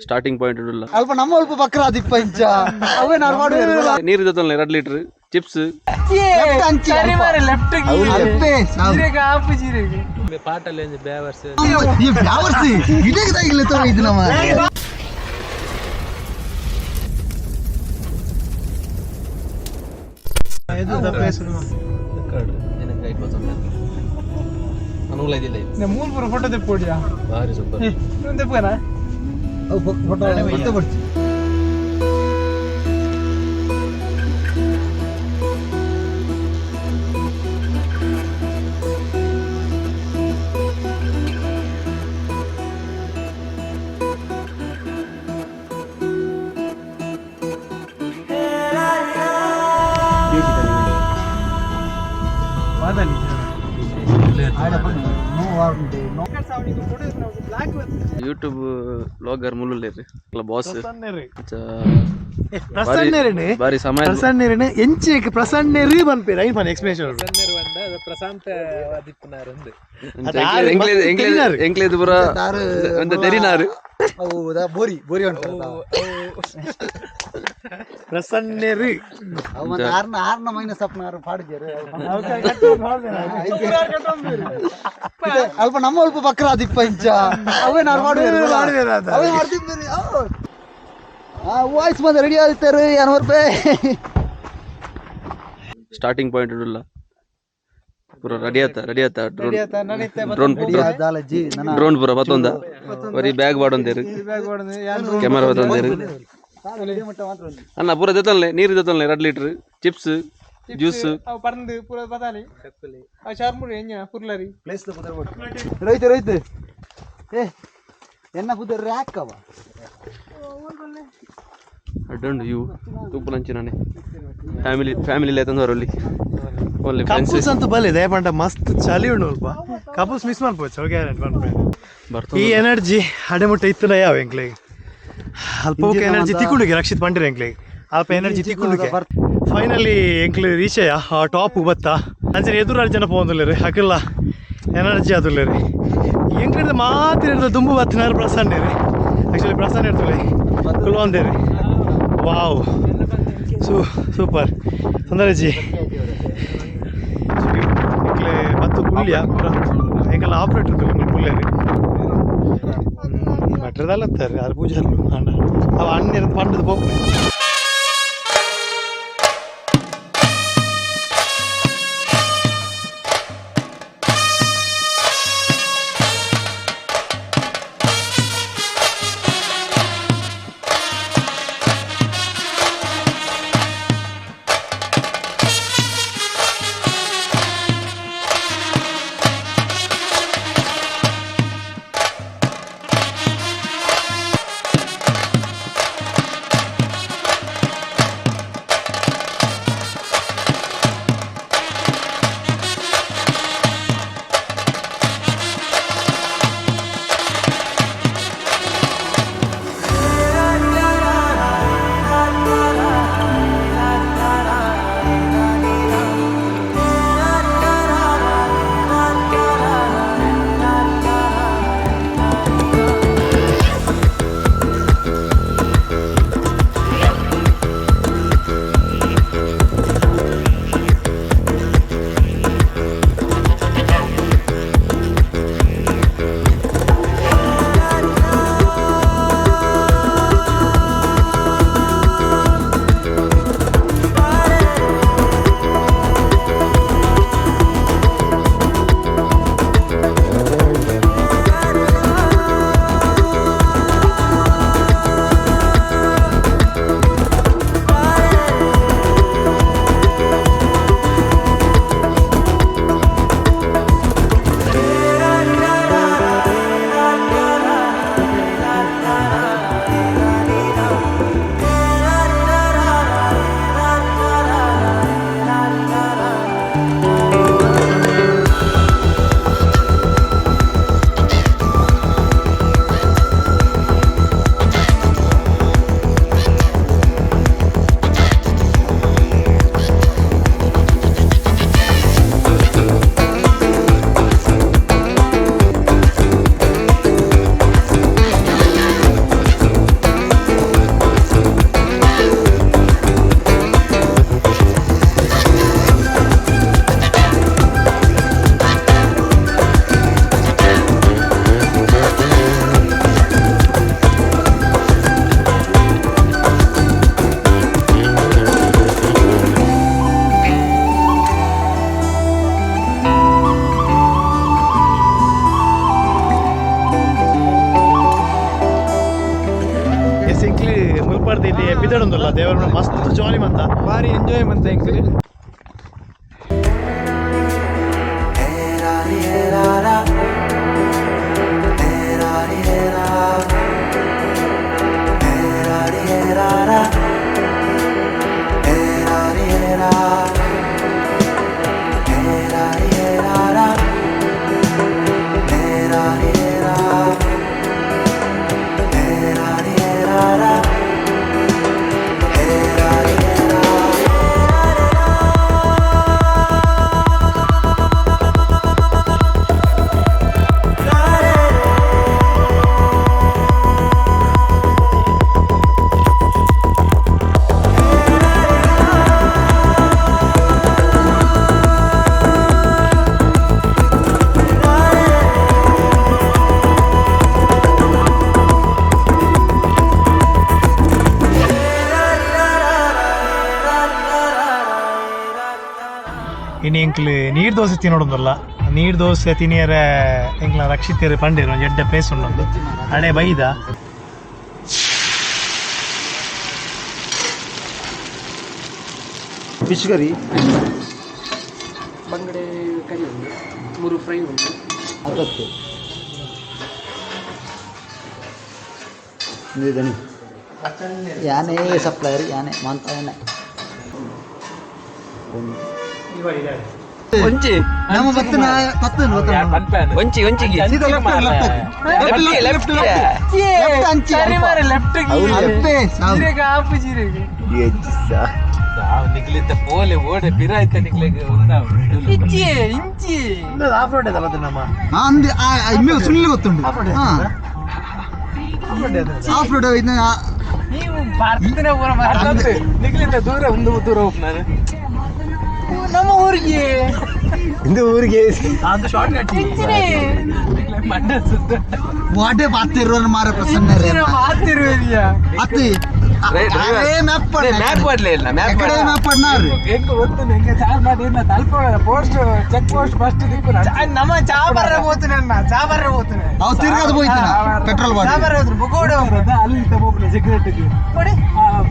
Starting point ಉಲ್ಲ. ಅಲ್ಪ ನಮ್ಮ ಅಲ್ಪ ಬಕ್ರ ದಿಪ್ಪ ಇಂಚ ಅವೇ ನಾನು ಮಾಡುವೆ. ನೀರು ಜೊತೆ 2 ಲೀಟರ್ ಚಿಪ್ಸ್. ಲೆಫ್ಟ್ ಅಂಚಿ ಲೆಫ್ಟ್. ಅಲ್ಪೇ. ಪಾಟಲ್ಲಿ ಒಂಜಿ ಬೇವರ್ಸ್. ಈ ಬ್ಯಾವರ್ಸಿ ಇಡೀ ತಾಯಿಗಳು ಇದು ನಮ್ಮ. ಮೂರು ಪೂರ ಫೋಟೋ ತೆಪ್ಪೋಡಿಯಾ? ಭಾರಿ ಸೂಪರ್. ತೆಪ್ಪನ. ಫೋಟೋ ಮತ್ತೆ ಬರ್ತೀನಿ. ಯೂಟ್ಯೂಬ್ ಬ್ಲಾಗರ್ ಮುಲ್ಲುಲ್ಲೇರಿ ಬಾಸ್. ಪ್ರಸನ್ನೆರೆನೆ. ಬಾರಿ ಸಮಯ. ಪ್ರಸನ್ನೆರೆನೆ ಎಂಚೆಗ್ ಪ್ರಸನ್ನೆರು ಪನ್ಪೇರು ಐನ್ ಪನ್ ಎಕ್ಸ್ಪ್ಲೇಷನ್. ಪ್ರಶಾಂತ ದಿಪ್ಪನಾರಂದು. ಎಂಕ್ಲೇದು ಪೂರ ಒಂದ ತೆರಿನಾರು. ಹೌದಾ, ಬೋರಿ ಬೋರಿ ಉಂಟು. ಪ್ರಸನ್ನೆರು. ಅವು ಮತ್ತೆ ಆರ್ನ ಆರ್ನ ಮೈನಸ್ ಅಪ್ನಾರು ಪಾಡಿದ್ದಾರೆ. ಅಲ್ಪ ನಮ್ಮ ಅಲ್ಪ ಬಕ್ರ ದಿಪ್ಪ ಇಂಚ ಅವೇ ನಾನು ಮಾಡುವೆ. ಅವೇ ಮಾಡ್ತಿದ್ದೀರಿ. ವಾಯ್ಸ್ ಬಂದ ರೆಡಿ ಆಗ್ತಾರೆ 200 ರೂಪಾಯಿ. ಸ್ಟಾರ್ಟಿಂಗ್ ಪಾಯಿಂಟ್ ಉಲ್ಲ, ಪೂರ ರೆಡಿ ಆತ, ರೆಡಿ ಆತ. ಡ್ರೋನ್ ಡ್ರೋನ್ ದಾಲಜಿ ನನ್ನ. ಡ್ರೋನ್ ಪೂರ ಬತ್ತೊಂದ ಬರೀ ಬ್ಯಾಗ್ ಬಾಡೊಂದೇರು, ಕ್ಯಾಮರಾ ಬತ್ತೊಂದೇರು. ಅಣ್ಣ, ಪೂರ ಜೊತಲ್ಲೆ ನೀರು ಜೊತಲ್ಲೆ 2 ಲೀಟರ್ ಚಿಪ್ಸ್, ಜ್ಯೂಸ್. ಅವು ಪರಂದು ಪೂರ ಬದಾಲಿ ಅವು ಚಾರ್ಮುಡಿ ಎಂಜ ಪುರ್ಲರಿ. ಪ್ಲೇಸ್ ರೋಹಿತ್ ರೋಹಿತ್, ಏ ಎನ್ನ ಪುದರ್ ರ್ಯಾಕ್ ಅವ. ಅಡ್ಡಂಡು ಇವು ತೂಪುಲಂಚಿನಾನೆ ಫ್ಯಾಮಿಲಿ ಫ್ಯಾಮಿಲಿ ಲೇತಂದು ಅಲ್ಲಿ ಓನ್ಲಿ ಫ್ರೆಂಡ್ಸ್. ಕಪಲ್ಸ್ ಅಂತೂ ಬಲೆ ದಯಪಂಡ ಮಸ್ತ್ ಚಳಿ ಉಂಡು ಅಲ್ಪ. ಕಪಲ್ಸ್ ಮಿಸ್ ಮಾಡ್ಬೋದು ಗ್ಯಾರಂಟಿ ಪನ್ಪೆ. ಈ ಬರ್ತದೆ. ಎನರ್ಜಿ ಅಡೆಮುಟ್ಟ ಇತ್ತುನ ಯಾವ ಎಂಕ್ಲೆಗ್ ಅಲ್ಪ ಎನರ್ಜಿ ತಿಕ್ಕೊಂಡುಗೆ ರಕ್ಷಿತ್ ಪಂಡಿರ ಎಂಕ್ಲೆಗ್ ಅಲ್ಪ ಎನರ್ಜಿ ತಿಕ್ಕೊಂಡುಗೆ. ಫೈನಲಿ ಎಂಕ್ಲು ರೀಚಯ ಆ ಟಾಪ್ ಬತ್ತ. ಅಂಚನೆ ಎದುರು ಜನ ಪೋಂದುಲ್ಲೇರು, ಅಕಲ್ಲ ಎನರ್ಜಿ ಅದುಲ್ಲೇರು. ಎಂಕ್ಲೆಡ್ದ ಮಾತಿನ ದುಂಬು ಬತ್ತಿನಾರು ಪ್ರಸನ್ನೇರು. ಆಕ್ಚುಲಿ ಪ್ರಸನ್ನ ಇರ್ತದೆ ಕುಲ್ವಂದೇರು. ವಾವ್, ಸೂಪರ್ ಸುಂದರಜಿ. ಎಂಕ್ಲೆ ಬತ್ತು ಪುಳ್ಯ ಎಂಕಲ್ಲ ಆಪ್ರೇಟರ್ ಪುಲ್ಲೇರು ಭಟ್ರದಲ್ಲ ಅತ್ತಾರೆ ಅದು ಪೂಜಾರ್ಲು ಅಣ್ಣ ಅವ ಅಣ್ಣ ಪಂಡದ ಪೋಪುನೆ. ಅಲ್ಪರ್ದು ಇತ್ತೆ ಪಿದಡೊಂದುಲ್ಲ ದೇವರ ಮಸ್ತ್ ಜಾಲಿ ಮಂತ ಭಾರಿ ಎಂಜಾಯ್ ಮಂತ ಎಂಕಲೆ. ಇನಿ ಎಂಕ್ಲು ನೀರು ದೋಸೆ ತಿನ್ನೋಡೊಂದಲ್ಲ, ನೀರು ದೋಸೆ ತಿನಿಯರೆ ಎಂಕ್ಲ ರಕ್ಷಿತರು ಪಂಡೇರು ಒಂಜಿ ಎಡ್ಡೆ ಪ್ಲೇಸ್ ಉಂಡೊಂದು ಹಳೆ ಬೈದ. ಫಿಶ್ ಕರಿ ಬಂಗಡೆ ಕರಿ ಉಂಡು, ಮೂರು ಫ್ರೈ ಉಂಡು. ಅದಕ್ಕೆ ದಣಿ ಯಾನೇ ಸಪ್ಲೈಯರ್ ಯಾನೇ ಮಾಂತ ಯಾನೆ ಒಂಜಿ ನಮ್ಮ ಬತ್ತಿನ ತತ್ತನ್ ಒಂಜಿ ಒಂಜಿ ಸೀದಾ ಲೆಫ್ಟ್ ಲೆಫ್ಟ್ ಲೆಫ್ಟ್ ಲೆಫ್ಟ್ ಅಂಚಿ ಸರಿ ಮಾರೆ ಲೆಫ್ಟ್ ಲೆಫ್ಟ್ ಜೀರೆಗೆ ಆಪು ಜೀರೆಗೆ ನಿಗ್ಲಿತ್ತ ಪೋಲೆ ಓಡೆ ಬಿರಾಯ್ತ ನಿಗ್ಲಿಗೆ ಇಚ್ಚಿ ಇಂಚಿ ಆಫ್ ರೋಡ್ ಅದಲ್ಲ ನಮ್ಮ ಅಂದೆ ಇಮ್ಮೆ ಸುಳ್ಳು ಗೊತ್ತುಂಟು. ಆಫ್ ರೋಡ್ ಇದನ್ನ ನೀವು ಬರ್ತಿನ ಪೂರ ಮಾತಾಡ್ತೆ. ನಿಗ್ಲಿಂದ ದೂರ ಒಂದು ದೂರ ಹೋಗ್ ನಾನು ನಮ್ಮ ಊರಿಗೆ ಇಂದು ಊರಿಗೆ ಅದು ಶಾರ್ಟ್ ಕಟ್ ಇಂಚಿನೇ ಮಂಡ ಸುತ್ತ ವಾಟೆ ಪಾತಿರುವ ಮಾರ ಪ್ರಸನ್ನ ಮಾತಿರುವುದಿಯಾ ಅತ್ತಿ ಅರೇ ಮ್ಯಾಪ್ ಮ್ಯಾಪ್ ಮಾಡ್ಲೇ ಇಲ್ಲ ಮ್ಯಾಪ್ ಎಕಡೆ ಮ್ಯಾಪ್ ಪಡ್ನಾರು ಹೆಂಗ ಗೊತ್ತು ಹೆಂಗ ಚಾರ್ ಮಾಡಿ ಇನ್ನ ತಲ್ಪ ಪೋಸ್ಟ್ ಚೆಕ್ ಪೋಸ್ಟ್ ಫಸ್ಟ್ ದಿಕ್ಕು ನಮ್ಮ ಚಾಬರ್ರೆ ಹೋಗ್ತಾನೆ ಅಣ್ಣ, ಚಾಬರ್ರೆ ಹೋಗ್ತಾನೆ. ಅವ್ ತಿರ್ಗದು ಹೋಯ್ತಾನ ಪೆಟ್ರೋಲ್ ಬಾಟಲ್ ಚಾಬರ್ರೆ ಹೋದ್ರು ಬುಗೋಡು ಅಲ್ಲಿ ತಗೋಬ್ರೆ ಸಿಗರೇಟ್ ಕೊಡಿ.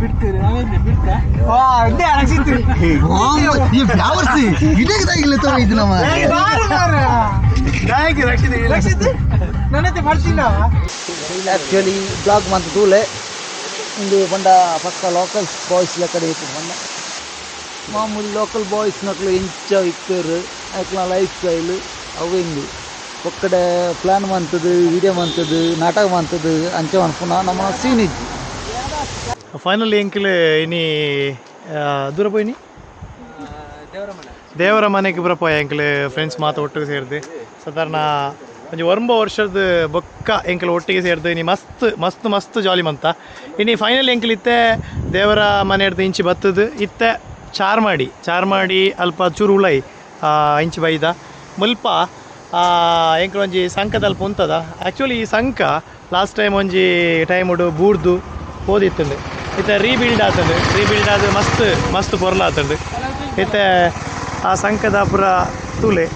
ಬಿಡ್ತೀರಿ ಅವೇನೆ ಬಿಡ್ತಾ ವಾ ಇದೇ ರಕ್ಷಿತ್ರಿ ಈ ಫ್ಲವರ್ಸ್ ಇದೇ ತಾಯಿಲ್ಲ ತೋ ಇದು ನಮ್ಮ ಬಾರು ಮಾರ್ರೆ. ರಕ್ಷಿತ ರಕ್ಷಿತ್ ನನ್ನತ್ತೆ ಬರ್ತಿಲ್ಲ ಆಕ್ಚುಲಿ ಬ್ಲಾಗ್ ಮಂತ್ ತೂಲೆ ಇಂದು ಪಂಡ ಪಕ್ಕ ಲೋಕಲ್ ಬಾಯ್ಸ್ ಲೆಕ್ಕಡೆ ಇಪ್ಪು ಪಂಡ ಮಾಮೂಲಿ ಲೋಕಲ್ ಬಾಯ್ಸ್ ನಕ್ಲು ಇಂಚ ಇತ್ತರು ಅಕ್ಲ ಲೈಫ್ ಸ್ಟೈಲ್ ಅವು ಇಂದು ಒಕ್ಕಡೆ ಪ್ಲಾನ್ ಮಂತದು ವೀಡಿಯೋ ಮಂತದು ನಾಟಕ ಮಂತದು ಅಂಚ ಮನ್ಪುನ ನಮ್ಮ ಸೀನ್ ಇಜ್ಜಿ. ಫೈನಲಿ ಎಂಕ್ಲು ಇನಿ ದೂರ ಪೋಯಿನಿ ದೇವರ ಮನೆಗೆ ಬರಪ್ಪ ಎಂಕ್ಲು ಫ್ರೆಂಡ್ಸ್ ಮಾತು ಒಟ್ಟಿಗೆ ಸೇರ್ದು ಸಾಧಾರಣ ಒಂಜಿ ಒಂಬ ವರ್ಷದ ಬೊಕ್ಕ ಎಂಕ್ಲು ಒಟ್ಟಿಗೆ ಸೇರ್ದು ಇನಿ ಮಸ್ತ್ ಮಸ್ತ್ ಮಸ್ತ್ ಜಾಲಿ ಮಂತ. ಇನಿ ಫೈನಲ್ ಎಂಕ್ಲು ಇತ್ತೆ ದೇವರ ಮನೆ ಹಿಡ್ದು ಇಂಚಿ ಬತ್ತದು ಇತ್ತೆ ಚಾರ್ಮಾಡಿ ಚಾರ್ಮಾಡಿ ಅಲ್ಪ ಚೂರು ಉಳೈ ಇಂಚಿ ಬೈದ ಮುಲ್ಪ ಎಂಕ್ಲು ಒಂಜಿ ಸಂಕದ ಅಲ್ಪ ಉಂತದ. ಆ್ಯಕ್ಚುಲಿ ಈ ಸಂಕ ಲಾಸ್ಟ್ ಟೈಮ್ ಒಂಜಿ ಟೈಮ್ ಉಡು ಬೂರ್ದು ಪೋದಿತ್ತುಂಡು ಇತ್ತೆ ರೀಬಿಲ್ಡ್ ಆತಂಡು ರೀಬಿಲ್ಡ್ ಆದ ಮಸ್ತ್ ಮಸ್ತ್ ಪೊರ್ಲ ಆತಂಡು ಇತ್ತೆ ಆ ಸಂಕದ ಪುರ ತೂಲೆ.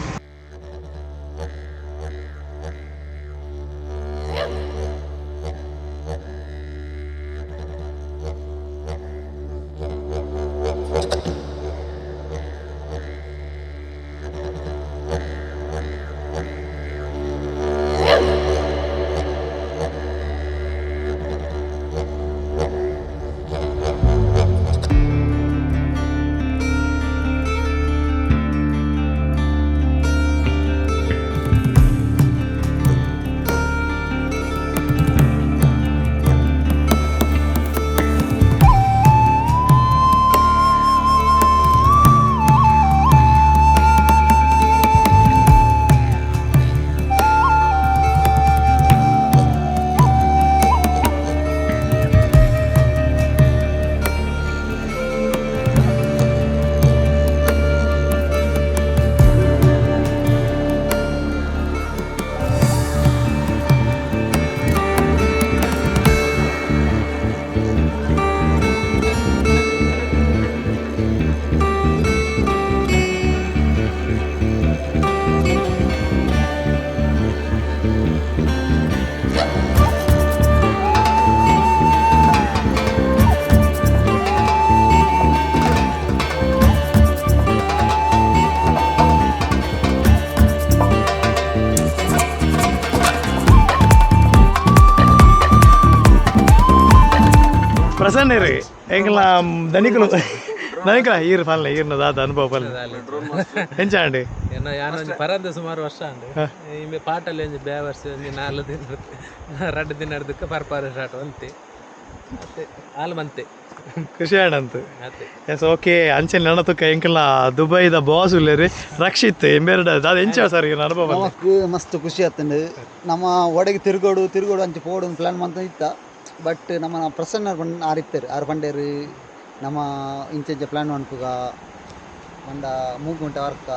ಪ್ರಸನ್ನೆರ್ ಎಂಕಲ್ನ ದನಿಕುಲು ದನಿಕಲ ಈರ್ ಪನ್ಲೆ ಈರ್ನ ದಾದ ಅನುಭವ ಪನ್ಲೆ ಎಂಚ ಆಂಡ್? ಎನ್ನ ಯಾನ್ ಪರಂದ ಸುಮಾರು ವರ್ಷ ಆಂಡ್. ಇಂಬೆ ಪಾಟಲ್ಲಿ ಒಂಜಿ ಬೇವರ್ಸ್ ಒಂಜಿ 4 ದಿನ 2 ದಿನ ಹಿಡ್ದಕ್ಕೆ ಪರ್ಪಾರ ಸ್ಟಾರ್ಟ್ ಅಂತೆ ಅತ್ತೆ ಆಲ್ ಮಂತೆ. ಖುಷಿ ಆಂಡಂತ. ಅತ್ತೆ. ಎಸ್ ಓಕೆ, ಅಂಚನೆ ನನ್ನ ತುಕ್ಕ ಎಂಕಲ್ನ ದುಬೈದ ಬಾಸ್ ಉಲ್ಲೇರು ರಕ್ಷಿತ್ ಎಂಬೆರಡ ದಾದ ಎಂಚ ಸರ್ ಈರ್ನ ಅನುಭವ ಪನ್ಲೆ? ನಮಕ್ ಮಸ್ತ್ ಖುಷಿ ಆತಂಡು. ನಮ್ಮ ಒಡೆಗೆ ತಿರುಗೋಡು ತಿರುಗೋಡು ಅಂಚೆ ಪೋಡು ಪ್ಲಾನ್ ಮಂತ ಇತ್ತ. ಬಟ್ ನಮ್ಮ ಪ್ರಸನ್ನ ಪಂಡ್ ಆರ್ ಇತ್ತೆರ್, ಆರ್ ಪಂಡೇರು ನಮ್ಮ ಇಂಚ ಇಂಚ ಪ್ಲಾನ್ ಮನ್ಪುಗ ಪಂಡ ಮೂಗುಂಟ ವರ್ಕ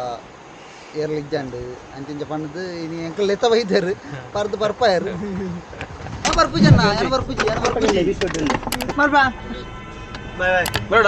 ಏರ್ಲ ಇಜ್ಜಂಡು ಅಂಚ ಇಂಚ ಪಂಡ್ದು ಇನಿ ಎಂಕಲ್ ಲೆತ್ತ ಬೈದೆರ್ ಪರ್ದು ಪರ್ಪಾಯರು. ಬರ್ಪುಜಿ ಅಣ್ಣ, ಏನು ಬರ್ಪುಜಿ, ಏನು ಬರ್ಪುಜಿ. ಬರ್ಪಾ. Bye bye. ಬರೋಡ.